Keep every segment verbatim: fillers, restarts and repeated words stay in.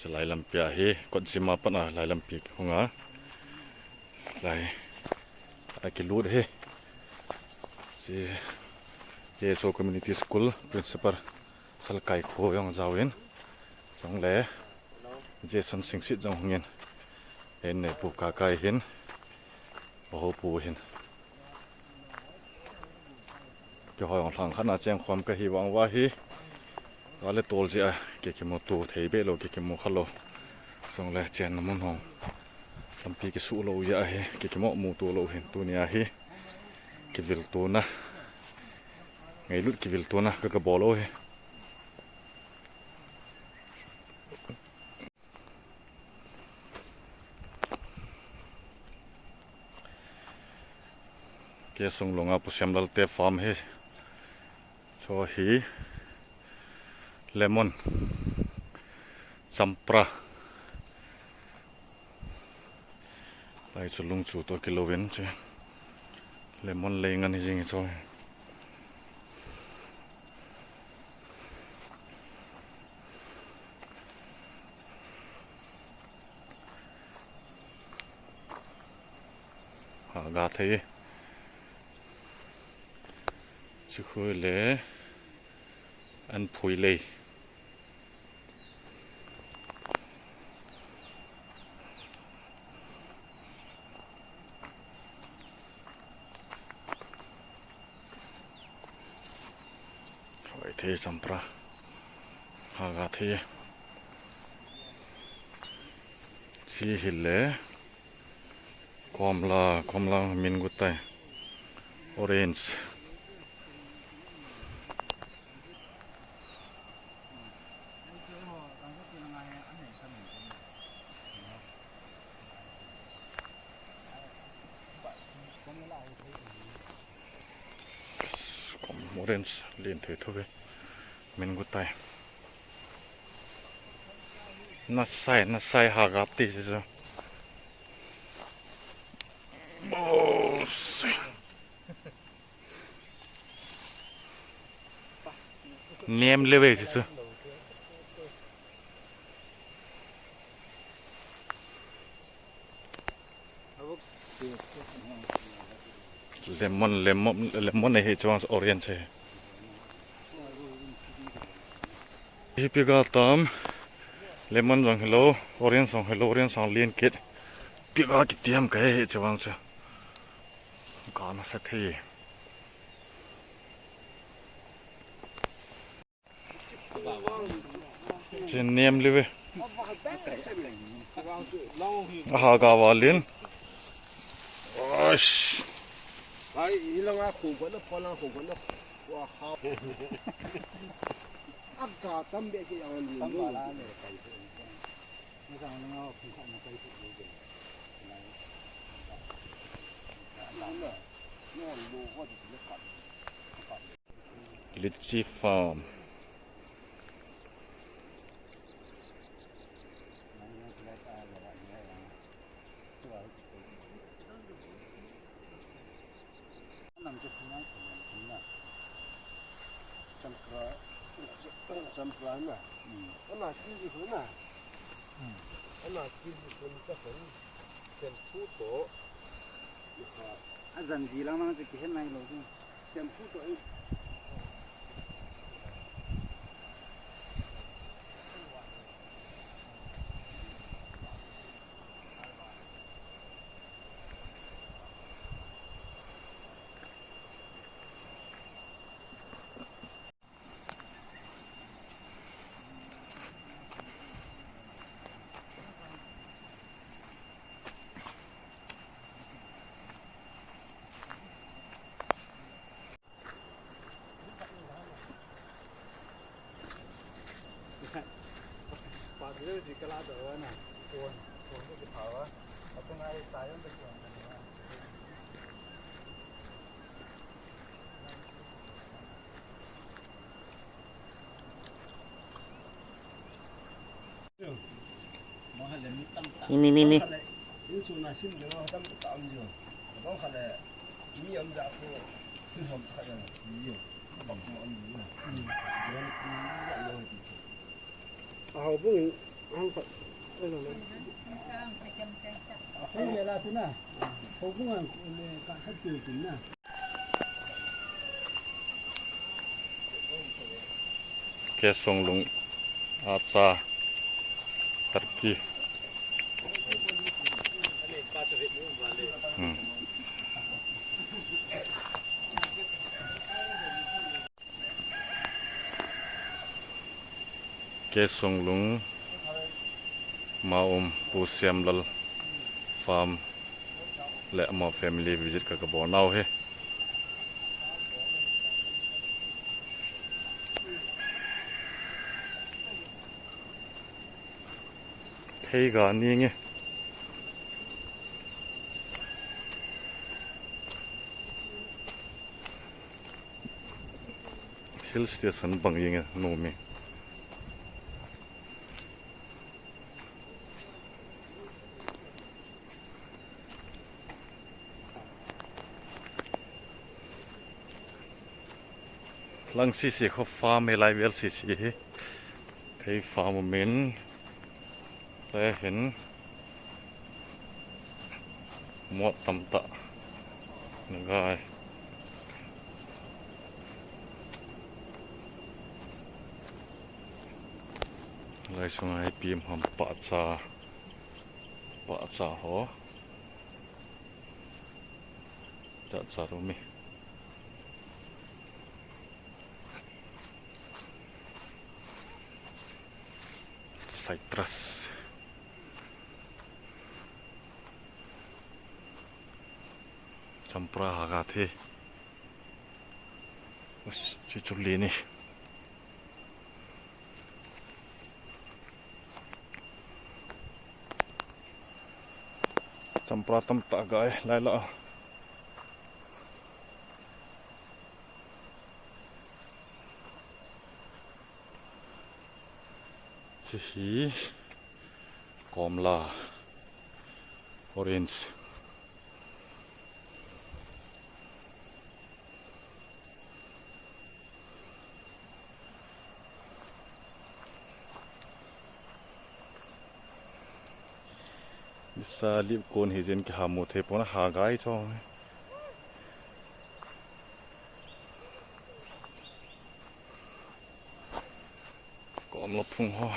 Lai lampi a hi, Kotjima pat a lai lampi hung a. Lai, a kilut hi. Si, J S O Community School Principal Salkai Kho jong jaovin. Chule, Jason Singsit jong hungin. Hin ne pu ka kai hin. Oho pu hin. Keiho jong lhang khat na cheng khom kahi vang uva hi. Ka le tol jeh a, kikimu to thei be lou, kikimu kha lou. Chule chenna mun hong. Lampi kisuh lou jeh a hi, kikimu mu to lou hin tuni a hi. Kivil tona. Ngailut kivil tona, ka kabol u hi. Kei sung lunga Pu Siamlal te farm hi. Chu hi lemon, champra. Lai chu lung chu to kilou vin chu. Lemon lei ngan hi jing hi chu. Ha ga thei. Chu khu le an phui lei. Hoi thei champra. Ha ga thei. Si hile. Komla, komla min gutai. Orange. Orange lin thei thu ve. Min gutai. Nasai, nasai ha gap ti si so. Nem le ve si so. Lemon, lemon, lemon hi chuang orange hi. Hi piga tam, lemon jong hilou, orange jong hilou, orange jong lien kit. Piga kitiam ka hi chuang chu. Ka na sa thei. Chen nem le ve. Aha ga valin. Osh. Ai, ilang a khu ko na, pholang khu ko na. Wa ha. Aga tam be ke yang ni. Lychee farm. Champra, champra na. Ana kili ko na. Ana kili ko ni ka ko. Sen tu to. Ajan di lang lang chu kihen nai lou chu. Sem pu to e. Mi, mi, mi, mi. Ahau bung Kesonglung acha Turkey. Hmm. Kesonglung ma um Pu Siamlal farm le ama family visit ka, kabol nau hi. Thei ga ni nge. Hill station bang jeng e, nom e. Lang sisi kho farm e, lai vel sisi hi. Kei farm min. Te hin. Mot tamtah. Nagai. Lai sunga ipi ham, pahcha. Pahcha ho. Cha cha ru mi. Citrus. Champra ha ga the. Us, chu chu le ni. Champra tamtah ga e, lai la. Hihi komla, orange. Nisa lip kon hi jeng kiha mu thei pon, ha gai chong. Komla phung ho.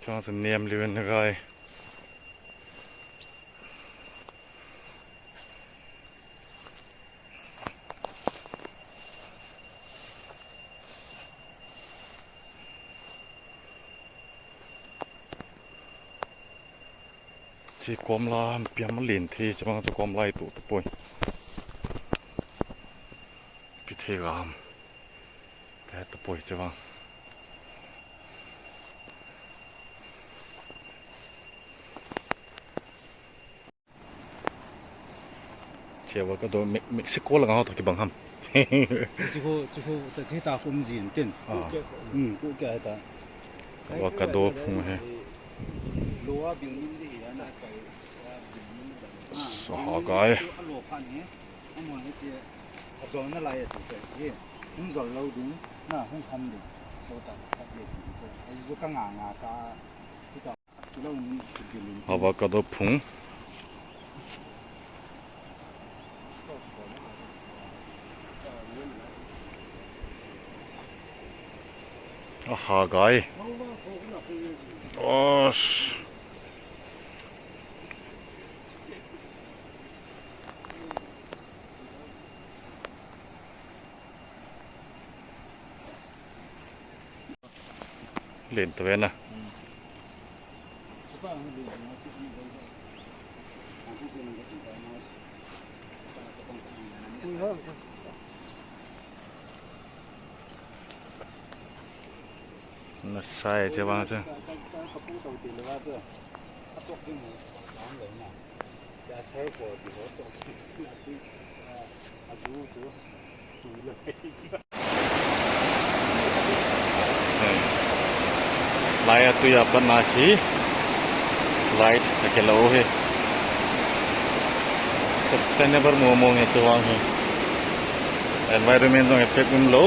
Chang se nem liu nagai. Chi komla piam len thei, chibang chu komla i tu tu poi. Pi thei gam. Ka tu poi chibang. Che avocado Me-, Mexico langa ho toh kibang ham. Chiho, chiho, ta, chi ta kum jin tin. Ah. Hmm, ku ke ta. Avocado phung he. Lo a building de ya na kai. Sa ha gai. Lo phan he. Amo he chi. A zol na lai tu ke chi. Hung zol lo ding. Na hung ham ding. Lo ta ka ye ding. Ai ju ka nga nga ka. Avocado phung. A ha gai. Osh. Len ta ve na. Na sai che vang che. Lai a tui a pat na hi light a kilo hi. Sustainable mo mo nge chu vang hi. Environment jong effect um lo.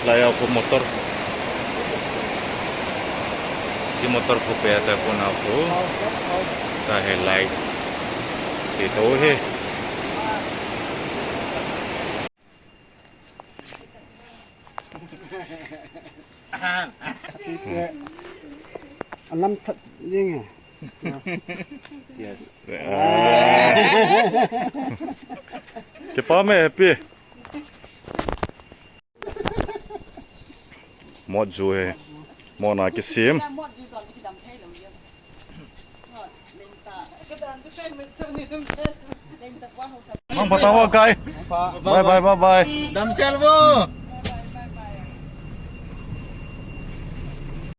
Lai a khu motor. Chi motor khu pe ta khu na khu. Ta he lai. Ti to he. Anam that ding e. Yes. Kipa me happy. Mot ju he. Mot na kisim. Mang pha ta ho kai. Bye bye bye bye. Damsel vo.